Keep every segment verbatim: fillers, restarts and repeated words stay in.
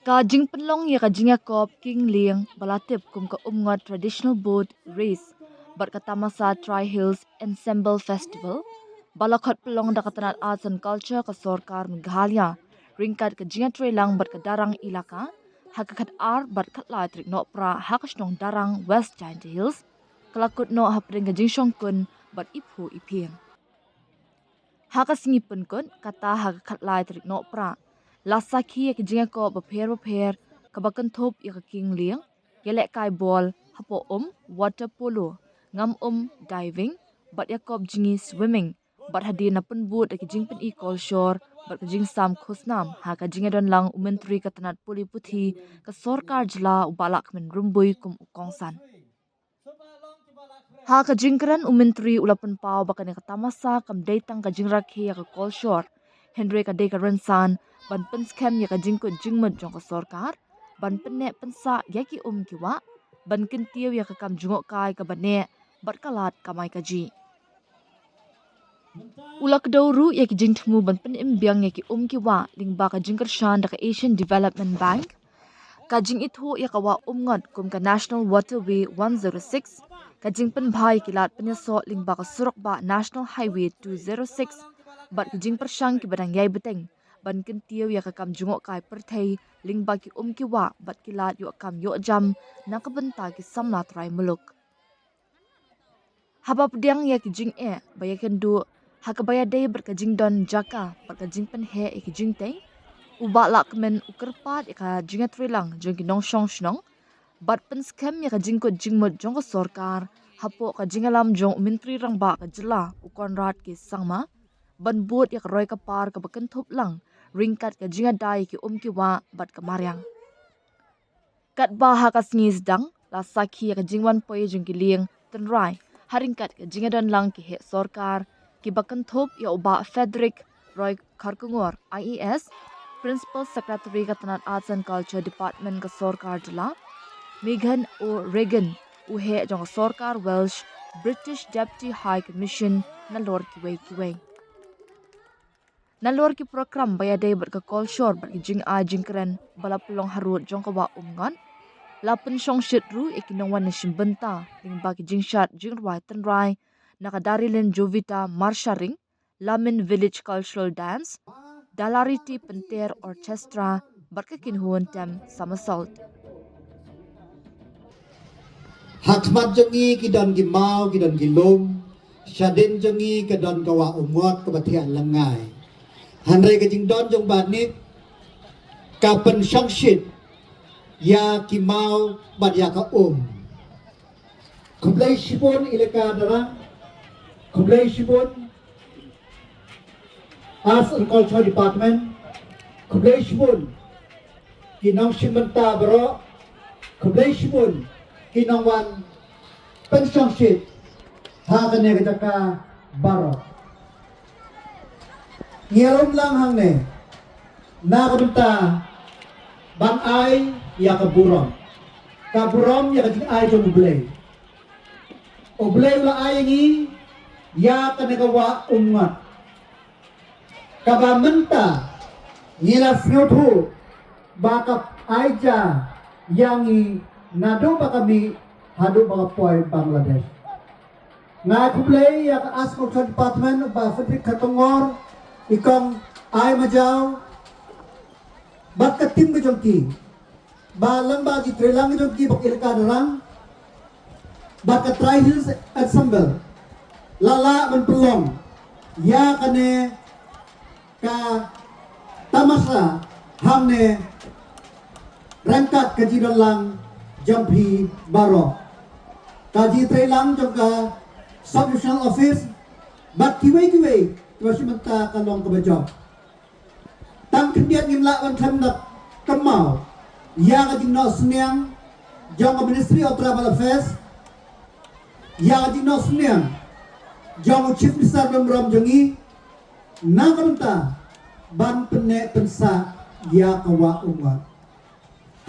Ka jingpynlong ïa ka jingïakop King Lieng ba la tip kum ka Umngot Traditional Boat Race bad ka Tamasa Tri Hills Ensemble Festival ba la khot pynlong da ka tnat Arts and Culture ka sorkar Meghalaya ryngkat ka jingïatreilang bad ka Darrang Elaka ha ka khatar bad khatlai tarik Nohprah ha ka shnong Darrang, West Jaintia Hills, ka la kut noh hapdeng ka jingshongkun bad iphuh iphieng. Ha ka sngi pynkut, kata ha ka khatlai tarik Nohprah, la sakhi ïa ki jingïakop bapher bapher kaba kynthup ïa ka King Lieng, ïalehkai bol hapoh um, water polo, ngam um, diving, bad ïakop jngi, swimming, bad hadien la pynbud da ki jingpyni kolshor bad ka jingsam khusnam ha ka jingïadonlang u Myntri ka tnat pule puthi ka sorkar jylla, u Bah Lahkmen Rymbui, kum u kongsan. Ha ka jingkren, u Myntri u la pynpaw ba kane ka tamasa kam dei tang ka jingrakhe ïa ka kolshor, hynrei ka dei ka rynsan ban pynskhem ïa ka jingkut jingmut jong ka sorkar ban pynneh pynsah ïa ki um ki wah, ban kyntiew ïa ka kam jngohkai kaba neh bad ka lad kamai kajih. U la kdew ruh ïa ki jingthmu ban pynim biang ïa ki um ki wah lyngba ka jingkyrshan da ka Asian Development Bank, ka jingithuh ïa ka Wah Umngot kum ka National Waterway one zero six, ka jingpynbha ïa ki lad pynïasoh lyngba ka surok bah National Highway two zero six, bad ki jingpyrshang kiba dang ïai bteng ban kyntiew ïa ka kam jngohkai pyrthei lyngba ki um ki wah bad ki lad ïoh kam ïoh jam na ka bynta ki samla trai muluk. Haba pdiang ïa ki jingeh ba ïakynduh ha kaba ïadei bad ka jingdon jaka bad ka jingpynheh ïa ki jingtei, u Bah Lahkmen u kyrpad ïa ka jingïatreilang jong ki nongshong shnong bad pynskhem ïa ka jingkut jingmut jong ka sorkar hapoh ka jingïalam jong u Myntri Rangbah ka jylla, u Conrad K Sangma, ban bud ïa ka roi ka par kaba kynthup lang ryngkat ka jingïada ïa ki um ki wah bad ka mariang. Katba ha ka sngi sdang, la sakhi ïa ka jingwan poi jong ki lieng tynrai ha ryngkat ka jingïadonlang ki heh sorkar kiba kynthup ïa u Bah Frederick Roy Kharkongor, I A S, Principal Secretary ka tnat Arts and Culture Department ka sorkar jylla, Meghan O'Regan, u heh jong ka sorkar Welsh, British Deputy High Commission, nalor kiwei kiwei. Nalor ki prokram ba ïadei bad ka kolshor bad ki jingai jingkren ba la pynlong harud jong ka Wah Umngot, la pynshongshit ruh ïa ki nongwan nongshim bynta lyngba ki jingshad jingrwai tynrai na ka Darilin Jovita Marsharing, Lamin Village Cultural Dance, Dalariti Pynter Orchestra, bad ka Kynhun Tem Somersault. Ha khmat jong ngi ki don ki maw, ki don ki lum, shadien jong ngi ka don ka Wah Umngot kaba thiah lyngngai. Hynrei ka jingdon jong u Bah Nick ka pynshongshit ïa ki maw bad ïa ka um. Khublei shibun Elaka Darrang, khublei shibun Arts and Culture Department, khublei shibun ki nongshim bynta baroh, khublei shibun ki nongwan pynshongshit ha kane ka jaka baroh. Ngi ïalum lang hangne na ka bynta ban ai ïa ka burom, ka burom ïa ka jingai jong U Blei. U Blei u la ai ïa ngi ïa kane ka Wah Umngot kaba mynta ngi la sngewthuh ba ka ai ja ïa ngi naduh ba ka mih haduh ba ka poi Bangladesh. Nga ai khublei ïa ka Arts Culture Department, u Bah Frederick Kharkongor, i Kong Ai Majaw bad ka team ka jong ki, ba lyngba ki treilang jong ki bad Elaka Darrang bad ka Tri Hills Ensemble, la lah ban pynlong ïa kane ka tamasa hangne ryngkat ka jingdonlang jong phi baroh, ka jingtreilang jong ka Sub Divisional Office bad kiwei kiwei kiba shim bynta ka long kaba jop. Tang khyndiat ngim lah ban khlem da kynmaw ïa ka jingnoh synñiang jong ka Ministry of Tribal Affairs, ïa ka jingnoh synñiang jong u Chief Minister ba burom jong ngi, na ka bynta ban pynneh pynsah ïa ka Wah Umngot.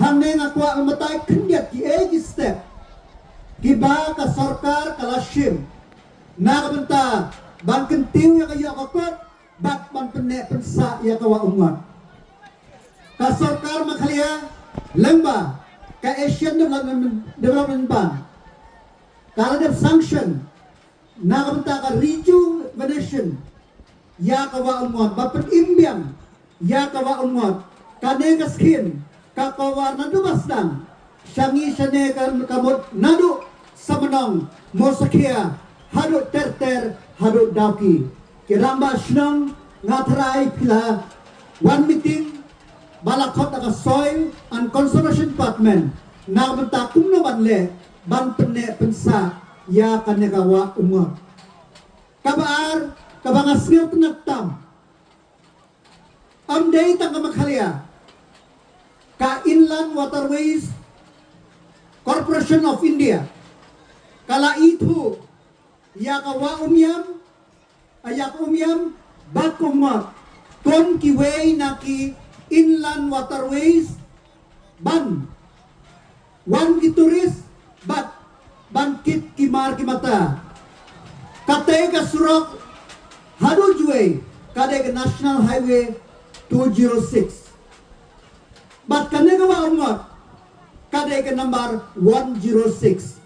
Hangne nga kwah ban batai khyndiat kiei ki step kiba ka sorkar ka la shim na ka bynta ban kyntiew ïa ka ïoh ka kot bad ban pynneh pynsah ïa ka Wah Umngot. Ka sorkar Meghalaya lyngba ka Asian Development, Development Bank ka la dep sanction na ka bynta ka rejuvenation ïa ka Wah Umngot, ba pynim biang ïa ka Wah Umngot. Kane ka skhim ka cover naduh ba sdang sha ngi shane ka, ka mut naduh Samnong, Mosakhia, haduh Terter, haduh Dawki. Ki rangbah shnong, nga tharai phi la wan meeting ba la khot da ka Soil and Conservation Department na ka bynta kumno ban leh ban pynneh pynsah ïa kane ka Wah Umngot. Kaba ar, kaba nga sngewtynnat tam, ym dei tang ka Meghalaya, ka Inland Waterways Corporation of India ka la ithuh ïa ka Wah Umiam, ïa ka Umiam bad ka Umngot kum kiwei na ki inland waterways ban wan ki tourist bad ban kit ki mar ki mata. Katei ka surok haduh Jowai ka dei ka National Highway two zero six. Bad kane ka Wah Umngot ka dei ka number one zero six.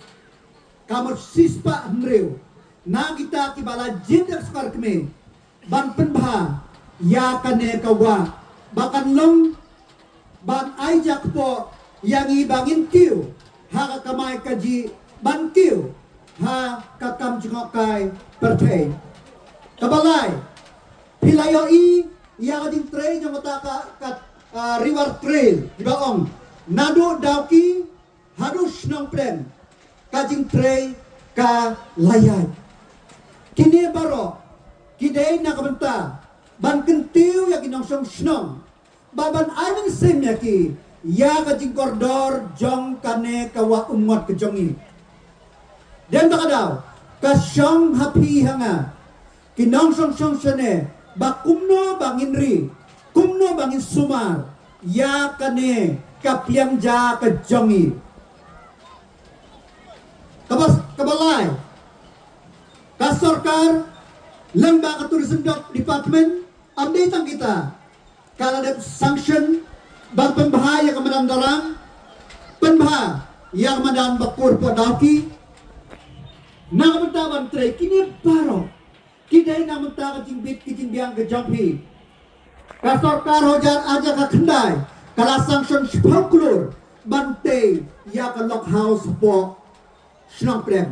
Ka mut shispah hynriew na kita kiba la jied da ka sorkar kmie ban pynbha ïa kane ka wah ba kan long ban ai jakpoh ïa ngi ba ngin kiew ha ka kamai kajih, ban kiew ha ka kam jngohkai pyrthei. Kaba lai, phi la ïohi ïa ka jingtrei jong kata ka, ka, ah, River Trail kiba ong naduh Dawki haduh Shnong Pdeng, ka jingtrei ka la ïaid. Kine baroh ki dei na ka bynta ban kyntiew ïa ki nongshong shnong ba ban ai mynsiem ïa ki ïa ka jingkordor jong kane ka Wah Umngot ka jong ngi. Dei na kata ka daw ka shong ha phi ha nga, ki nongshong shnong shane, ba kumno ba ngin ri, kumno ba ngin sumar ïa kane ka pliang ja ka jong ngi. Kaba, kaba lai, ka sorkar lyngba ka Tourism Department, ym dei tang kita, ka la dep sanction ban pynbha ïa ka madan Darrang, pynbha ïa ka madan Bakur Pdawki. Na ka bynta ban trei kine baroh ki dei na ka bynta ka jingbit ki jingbiang ka jong phi. Ka sorkar hajar arhajar khyndai ka la sanction shiphew klur ban tei ïa ka log house hapoh Shnong Pdeng.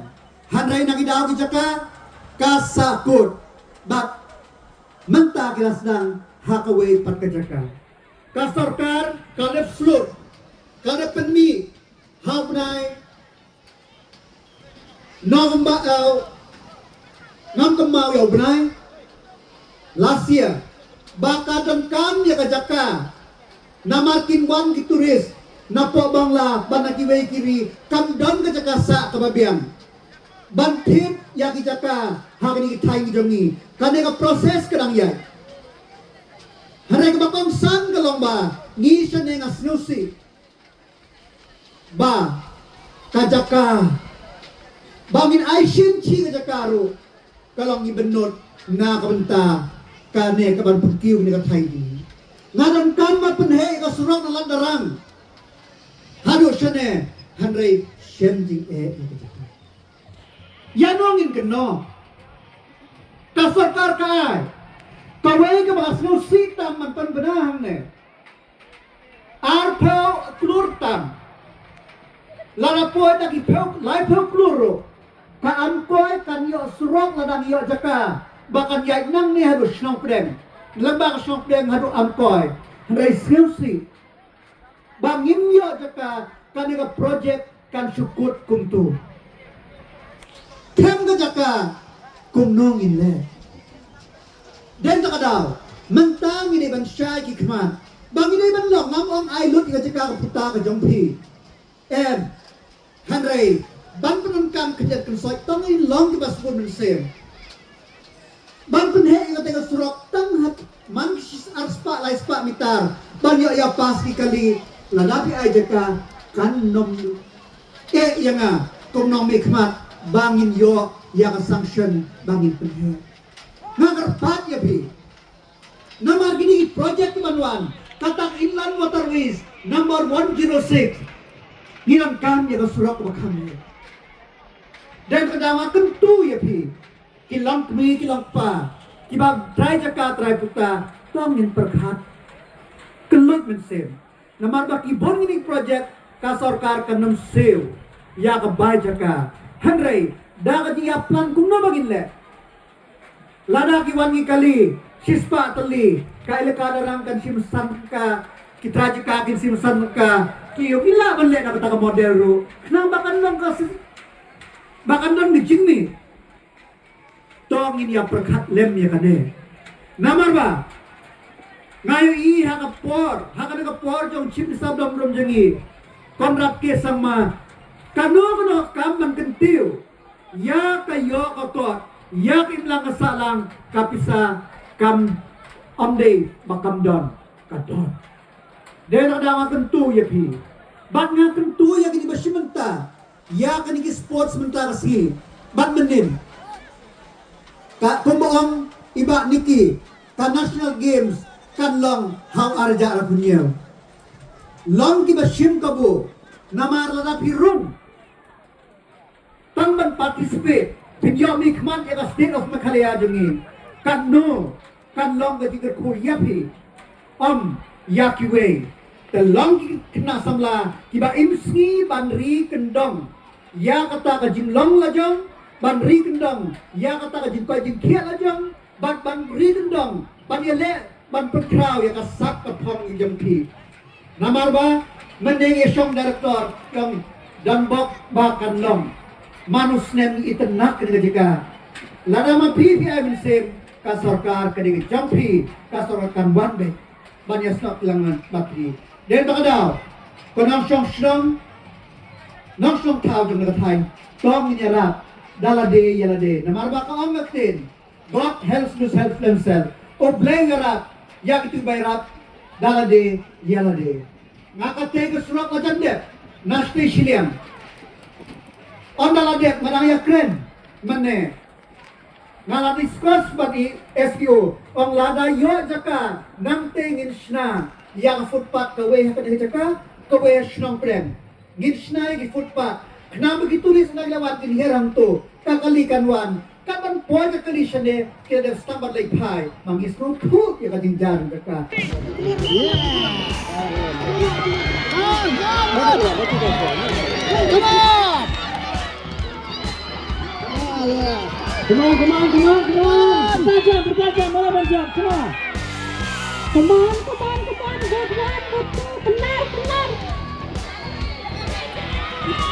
Hynrei na ki daw ki jaka ka sahkut bad mynta ki la sdang ha kawei pat ka jaka. Ka sorkar ka leh slot, ka leh pynmih ha u bnai November, eh, ngam kynmaw ïa u bnai last year ba ka donkam ïa ka jaka namar kin wan ki tourist napoh Bangla bad na kiwei ki ri, kam don ka jaka sah kaba biang ban thied ïa ki jaka ha kine ki thaiñ ki jong ngi. Kane ka process ka dang ïaid. Hynrei kaba kongsan ka long ba ngi shane nga sngewsih ba ka jaka ba ngin ai shin shi ka jaka ruh ka long ngi bynnud na ka bynta kane ka ban pynkiew kane ka thaiñ. Nga donkam ban pynheh ka surok na Lad Darrang haduh shane, hynrei shem jingeh ïa ka jaka. Ïa nongin kynnoh ka sorkar ka ai kawei kaba nga sngewsih tam ban pynbna hangne. Arphew klur tam, lada poi ta ki phew, laiphew klur ruh, ka Amkoi kan ïoh surok lada ngi ïoh jaka ba kan ïaid nangne haduh Shnong Pdeng, lyngba ka Shnong Pdeng haduh Amkoi. Hynrei sngewsih ba ngim ïoh jaka, kane ka project kan shu kut kumto. Khlem ka jaka kumno ngin leh? Dei na kata ka daw mynta ngi dei ban shai ki khmat ba ngi dei ban long, ngam ong ai lut ïa ka jaka ka puta ka jong phi, em. Hynrei ban pyndonkam khyndiat khynsoit, tang ngin long kiba sbun mynsiem ban pynheh ïa kata ka surok tang ha man ki ar spah lai spah mitar ban ïoh ïa pass ki kali. Lada phi ai jaka kan nym eh ïa nga kum nongmihkhmat ba ngin ïoh ïa ka sanction ba ngin pynheh. Nga kyrpad ïa phi, namar kine ki project ki ban wan Kata ka Inland Waterways number one zero six. Ngi donkam ïa ka surok ba kham heh. Dei kata nga kyntu ïa phi, ki long kmie ki long kpa, kiba trai jaka trai puta, to ngin pyrkhat kylluid mynsiem. Namar ba ki bun kine ki project ka sorkar kan ym siew ïa ka bai jaka. Hynrei da ka jingïaplan kumno ba ngin leh? Lada ki wan ngi kali shispah tylli, ka elaka Darrang kan shim san ka, ki trai jaka kin shim san ka. Ki ïoh ki lah ban leh na kata ka model ruh. Khnang ba kan long ka si-, ba kan don ka jingmih. To ngin ïa pyrkhat lem ïa kane. Namar ba nga ïohi ha ka por, ha kane ka por jong Chief Minister Dom Rum jong ngi, Conrad K Sangma, kano kano ka kam ban kyntiew ïa ka ïoh ka kot, ïa ka imlang ka sahlang, ka pisa kam ym dei ba kam don, ka don. Dei na ka daw nga kyntu ïa phi, bad nga kyntu ïa kine ba shim bynta ïa kine ki sports mynta ka sngi. Bad mynnin, ka kumba ong i Bah Nicky, ka National Games kan long ha u arhajar arphew hynñiew. Long kiba shim kabu, namar lada phi rung tang ban participate, phin ïoh mihkhmat ïa ka State of Meghalaya jong ngi. Katno kan long ka jingkyrkhu ïa phi? Ym ïa kiwei. Te long ki khynnah samla kiba im sngi ban ri kyndong ïa kata ka jinglong lajong, ban ri kyndong ïa kata ka jingkoit jingkhiah lajong, bad ban ri kyndong ban ïaleh ban pynkhraw ïa ka sap ka phong jong phi. Namar ba mynne ngi shong director jong Don Bok ba kan long, man u snem ngi itynnad kane ka jaka. Lada ma phi phi ai mynsiem, ka sorkar ka dei ka jong phi, ka sorkar kan wan beit ban ïasnoh kyllang bad phi. Dei na ka daw, ko nongshong shnong, nongshong thaw jong ka thaiñ, to ngin ïarap da lade ïa lade. Namar ba ka ong ka ktien, God helps those help themselves. U Blei u ïarap ïa kito ba ïarap da lade ïa lade. Nga ka tei ka surok la jan dep na shatei shiliang. Ynda la dep nga dang ïakren mynne. Nga la discuss bad i S D O, ong lada ïoh jaka nangtei ngin shna ïa ka footpath kawei ha kane ka jaka, kawei ha shnong pdeng. Ngin shna ïa ki footpath. Khnang ba ki tourist na ki la wan kin hiar hangto. Ka kali kan wan. Kan ban poi ka kali shane, ki la dep sdang ban leit phai. Ma ngi sngewthuh ïa ka jingjar jong ka. Come on! Come on, come on, come on, come on! Bertajam, bertajam, malah bertajam, come on! Come on, come on, come on, good one, good two, kynnar, kynnar!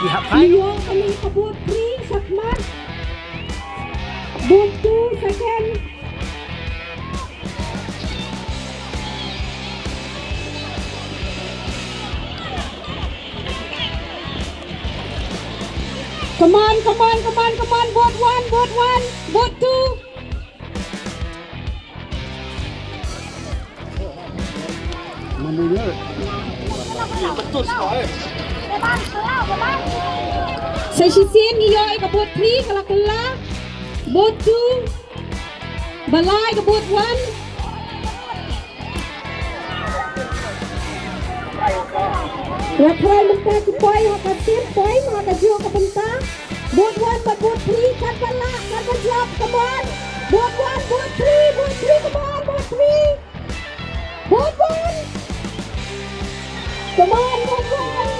Ïa kane ka booth three, shakhmat. Booth two, second. Come on, come on, come on, come on. Booth one, booth one, booth two. Sa shisien ngi ïoh ïa ka booth three ka la kylla. Booth two ba la ïa ka booth one. Nga tharai mynta ki poi ha ka sien, poi ha ka juh ka bynta. Booth one bad booth three, katba lah, katba jop, come on. Booth one, booth three, booth three, come on, booth three. Booth one. Come on, booth one.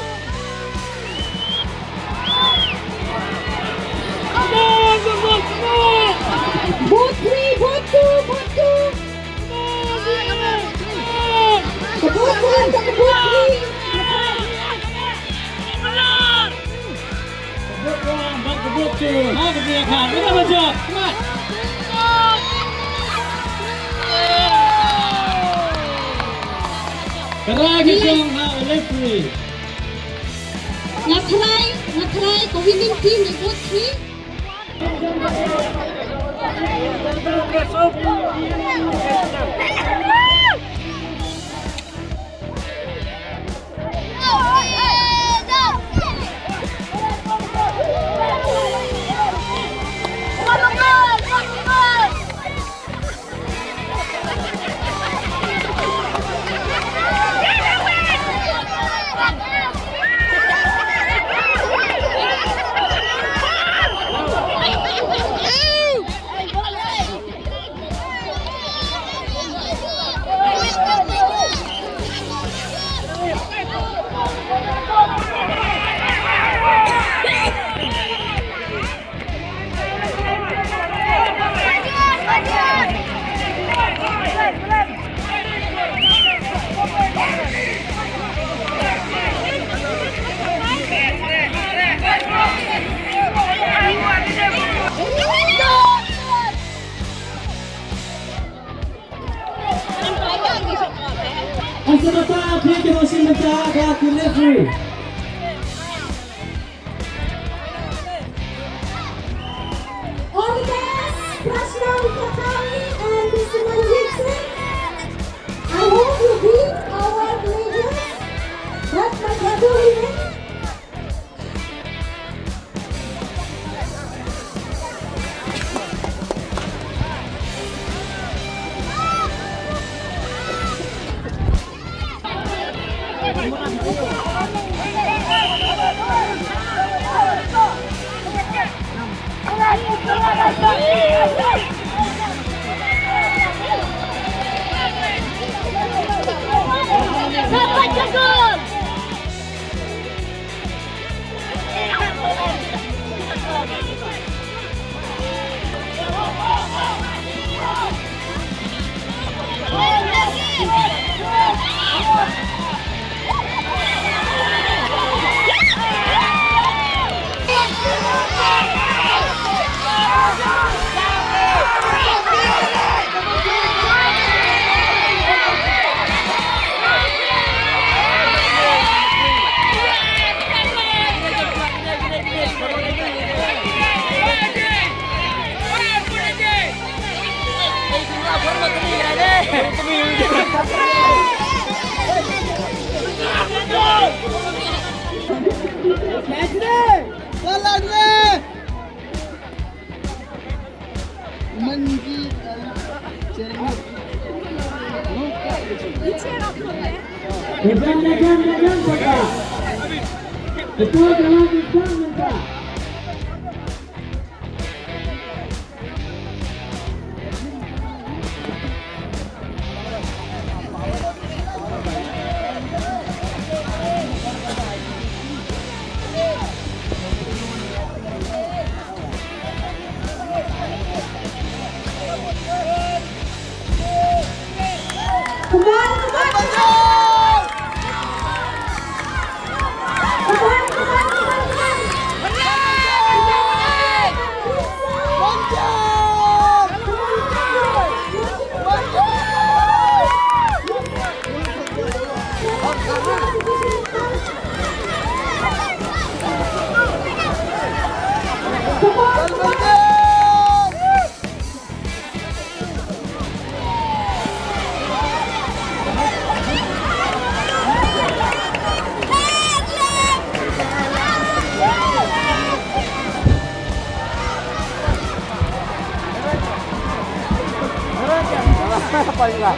Come on, come on, come on. Booth three, booth two, booth two. Come on, come on, come on. Booth one, booth three. Booth one, bad ka booth two. Ha ka jingïakha. Ïa ka ba jop. Mat. Ka rai ka shong ha u referee. Nga tharai, nga tharai ka winning team ïa booth three. Asabata phi ki rosi mynta ba ki referee. All the best, Prashna Mukherjee and Mister Manjeet Singh. I hope you beat our villagers. That's my brother. Iban dagan dagan baka. Betul dalam iban mentah. Apa juga?